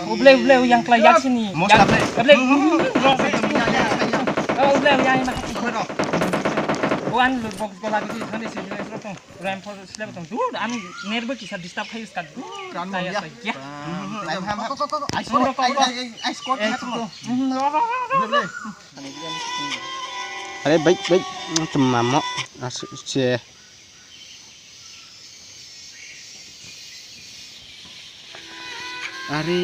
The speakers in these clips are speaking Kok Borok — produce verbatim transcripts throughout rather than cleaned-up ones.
Uble, uble, yang kelai yak sini. Yang, uble. Oh, uble, yang ini. Oh, anu box gola gitu, sana sini, terus tuh. Rem for slap tong. Dude, ani nerve kisa disturb khai iska. Dude, kaya ya. Kok, kok, kok, kok. Ice cold, ice cold. Are, baik, baik. Cemamo. Asu, cie. Are.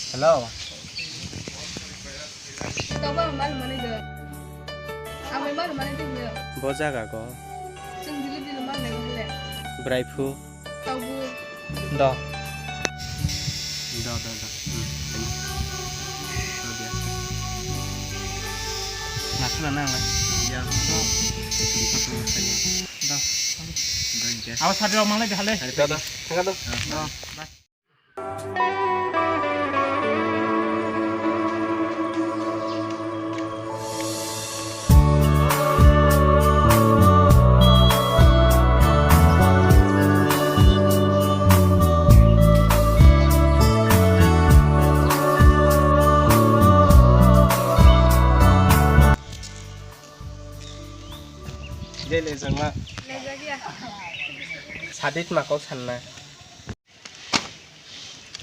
Hello. Tabo ang mal mani do. Ang mal mani do. Bo jaga go. Chwng dili dili mal nai hole. Brai phu. Tabo. Do. Do, do, do. Hmm, thank you. Do, dia. Nasula nang lai. Ya. Do. Do, dia. Awas hadi rok manglai di hale. Do, do. Tengah do. Do. Bye. Lele jangma. Lejak ya. Sadit ma kok sanna.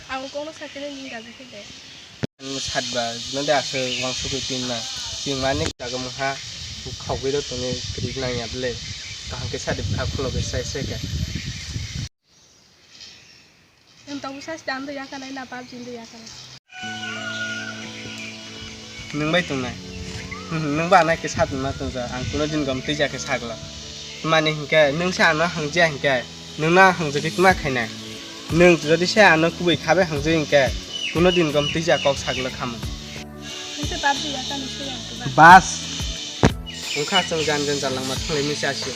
Ang kok no sakhe nini gaji khe de. Ang sadba, node ase wang sugui tin na. Tin mani jaga mungha khogwi do tuni kri nang ya ble. Kaham khe sadi bwkha khulogwi sai sai khe. Nwng tabuk sachi da, ang do yakarnai na, PUBG do yakarnai. Nwng bai tongnai. Nwng ba anai khe sat ma tongja, ang kuno din gom twi ja khe sagla. Mani hinkhe nwng se ano hangja hinkhe, nwng no ang hangjagwi tma khainai. Nwng jodi se ano kubui khabe hangjagwi hinkhe, kuno din gom twi ja kok sagla khamung. Nwng se PUBG yakarnai se yang khe ba. Bas. Wngkha chwng jan jan jalangma thanglai misa se.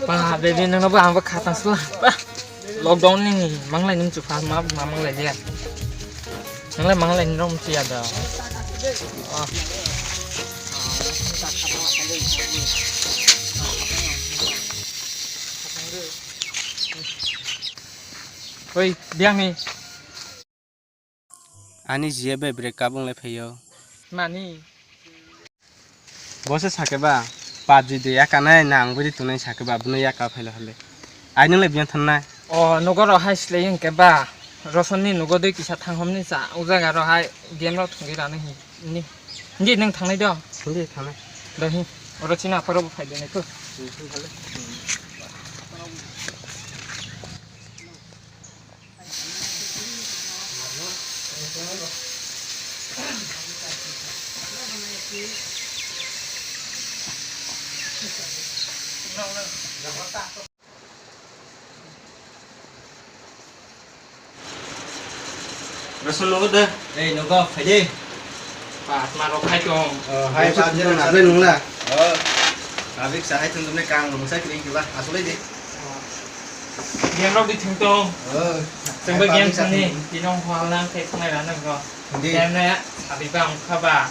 Ba, baby, nang ba ang ba khatang sla. Ba, lockdown ni manglai ning chukha ma ma manglai dia. Manglai manglai ni rom chi ada. Ah. Oi, dia ni. Ani G F bai break up wng lai phaio. Mani? Bo se sakhe ba, PUBG de yakanai na ang bwrwi tongnai sakhe ba, bono yaka phaila hale. Ai nwnglai biyang thannai. O, nogo rok hai slai hwnkhe ba, Rosonni nogo dui kisa thanghomni cha, o jaga rok hai game rok thwngwi rani hin-, ni. Hindi nwng thangnai do? Hindi thangnai. Do hin, oro chini apharo bo phai de nai kho. Hmm, thang thale. Rasul, nogo de. Ei, nogo, phai de. Ba, atma rok khai tong. Oh, hai, ba, jero na ble nungla. Oh. Abik sa hai tong ne kang nung sa kri kiba. Asole de. Game rok di thung tong. Oh. Chwng ba game thung ni. Tino hwal nang khe khwnai ra nang go. Game na abi ba ang kha ba.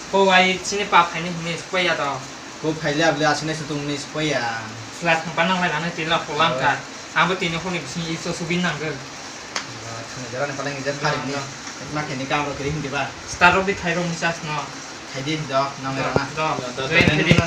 Ko wai chini pa phai ni hini spai ya to. Ko phai le abli asine sutung ni spai ya. Sla thang pa nang lai nang tino hwlang ka. Ang bo tino hwni bising iso subin nang go. Thani jara ni paleng ijar phari ni. Ma khe ni kam ro kiri hindi ba. Star rok di khai rok ni chas no. Khai di do, nang rok na. Do. Do, do, do. Khai di.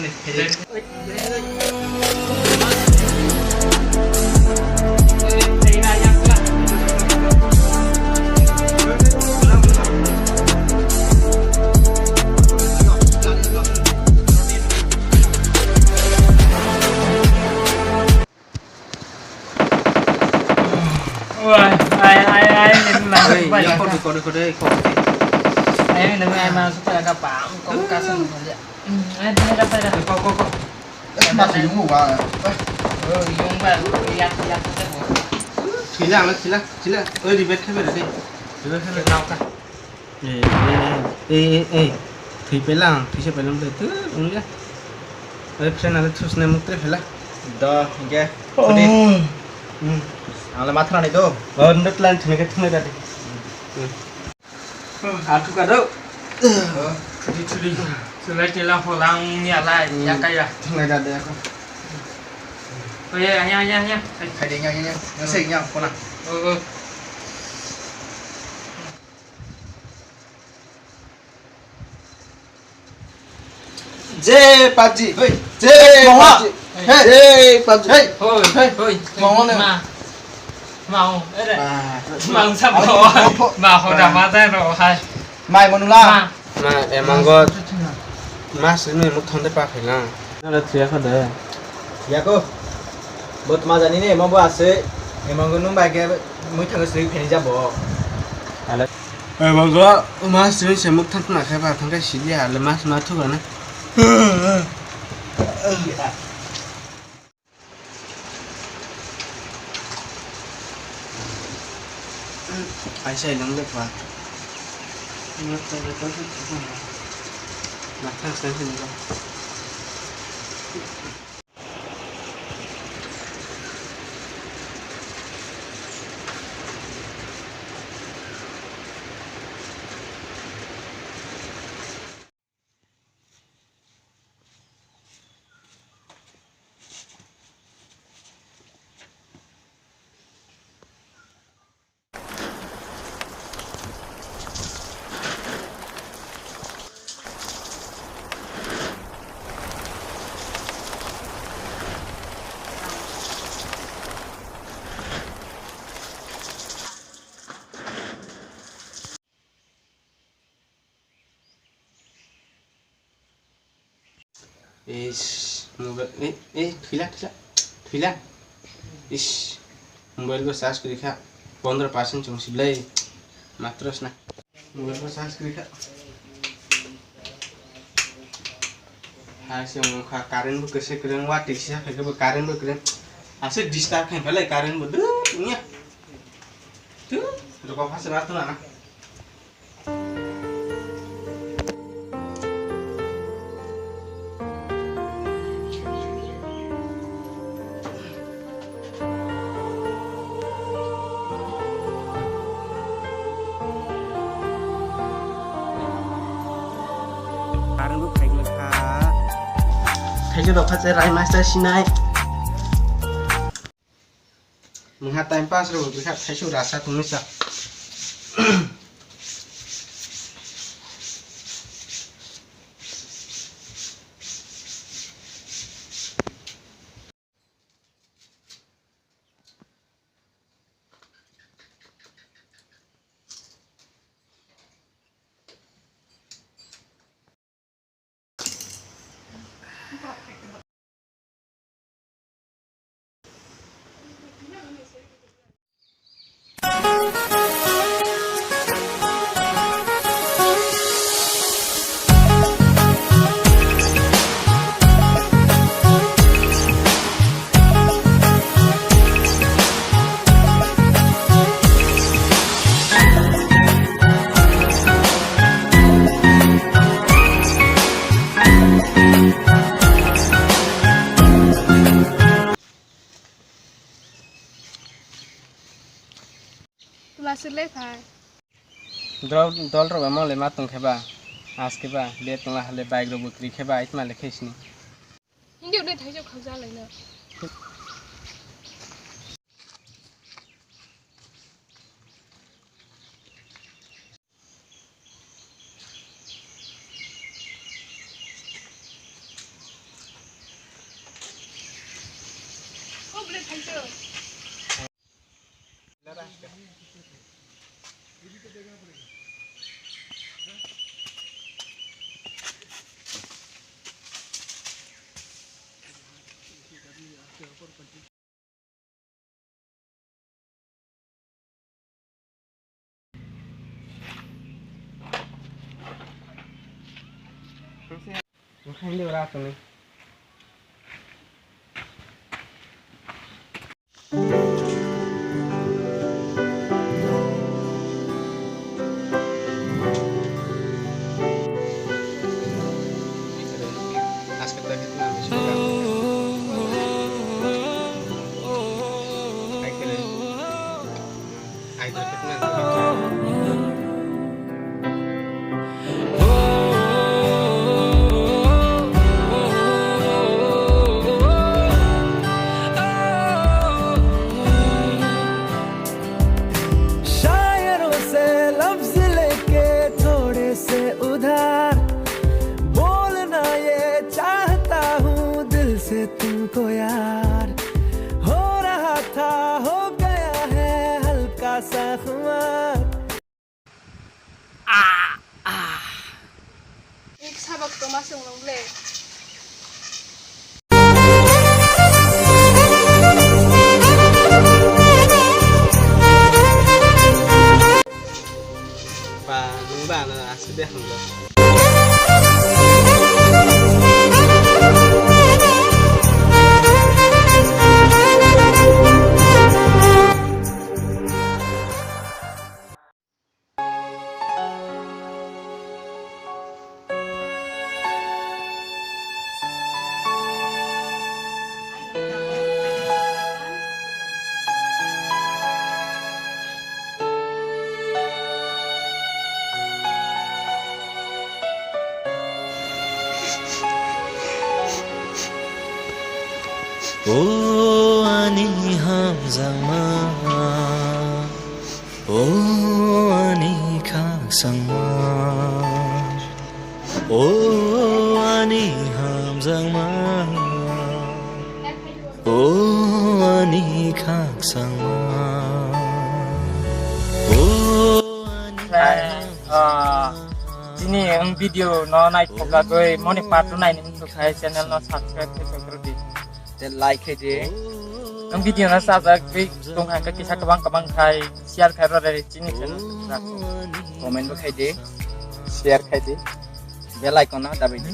Wah, ai, ai, ai, Pai, kode, kode, kode, kode. Ai, nang ai ma su pai ka pa, ko ka sa mo ya. Hmm, ai, pai ka, pai ka. Ko, ko, ko. Eh, ma su yung wa. Oh, yung ba, ya, ya, ya. Thila, thila, thila. Oi, ribet khe bera de. Ribet khe bera. Nau ka. Eh, eh, eh, eh, eh. Thwi pelang, thwi se pelang de. Tu, ung ya. Oi, friend, ale thus ne muk tre phela. Do, hingke. Kodi. Hmm. Ale mathra ni do. Oh, ndet lan thwi ke thwi da de. Hmm. Athu ka do. Churi churi. Sulai tela holang ya lai ya kaya. Thungai da de ako. Oye, anya anya anya. Khai de nya nya. Ngasai nya kona. Oh oh. Jai PUBG. Hei. Jai PUBG. Hei. Jai PUBG. Hei. Hoi, hoi. Mama ne. Ma. Mau, ere. Ah. Mau sa mau. Ma ho da ma da ro hai. Mai manula. Ma. Ma, emango. Ma sini muk thonde pa phela. Nala thiya kha de. Yako. Bot ma jani ne, emang bo ase. Emango nung bai ke mui thango sri pheni jabo. Ale. Emango ma sini se muk thang na kha ba thang kai sili ale ma ma thu ga na. Ai sai lang de pa. Nak thang sai sini ba. Is, mobile, eh, eh, thwila, thwila, thwila. Is, mobile bo charge kwrwi kha, pondro percent chwng siblai. Matro sna. Mobile bo charge kwrwi kha. Hai se wngkha, current bo kwse kwrwng, watwi kisa phaikhe bo current bo kwrwng. Aswk disturb khai phalai current bo dum wngya. Tu, rokok phasa na tu na. Current bo phaikha. Thaisa dokha se rai master sinai. Mungha time pass rw bwkha thaisu rasa tungwi sa. Tula silai phai. Dol, dol rok amo le ma tong khe ba, as khe ba, le tong ha le bike rok bo kwrwi khe ba, ai tma le khe sini. Hindi udah thai jok khajak lai na. Hindi wala kami. शायरों से लफ्ज लेके थोड़े से उधार, बोलना ये चाहता हूँ दिल से तुमको यार, हो रहा था, हो गया है हल्का सा खुमार। Sabak toma se unong le. Ba, nwng ba ano aswk de hamjak. O ani hamjakma, o ani khakchangma, o ani hamjakma, o ani khakchangma, o ani Hai, hamjakma. Ah, chini ang video no nai phoka goi moni part two nai ning khai channel no subscribe khe sokro di. Te like khai di. Ang video no sajak goi tong hai kisa kabang kabang khai share khai rw chini channel subscribe. Comment bo khai di. Share khai di. Bell icon no dabai di.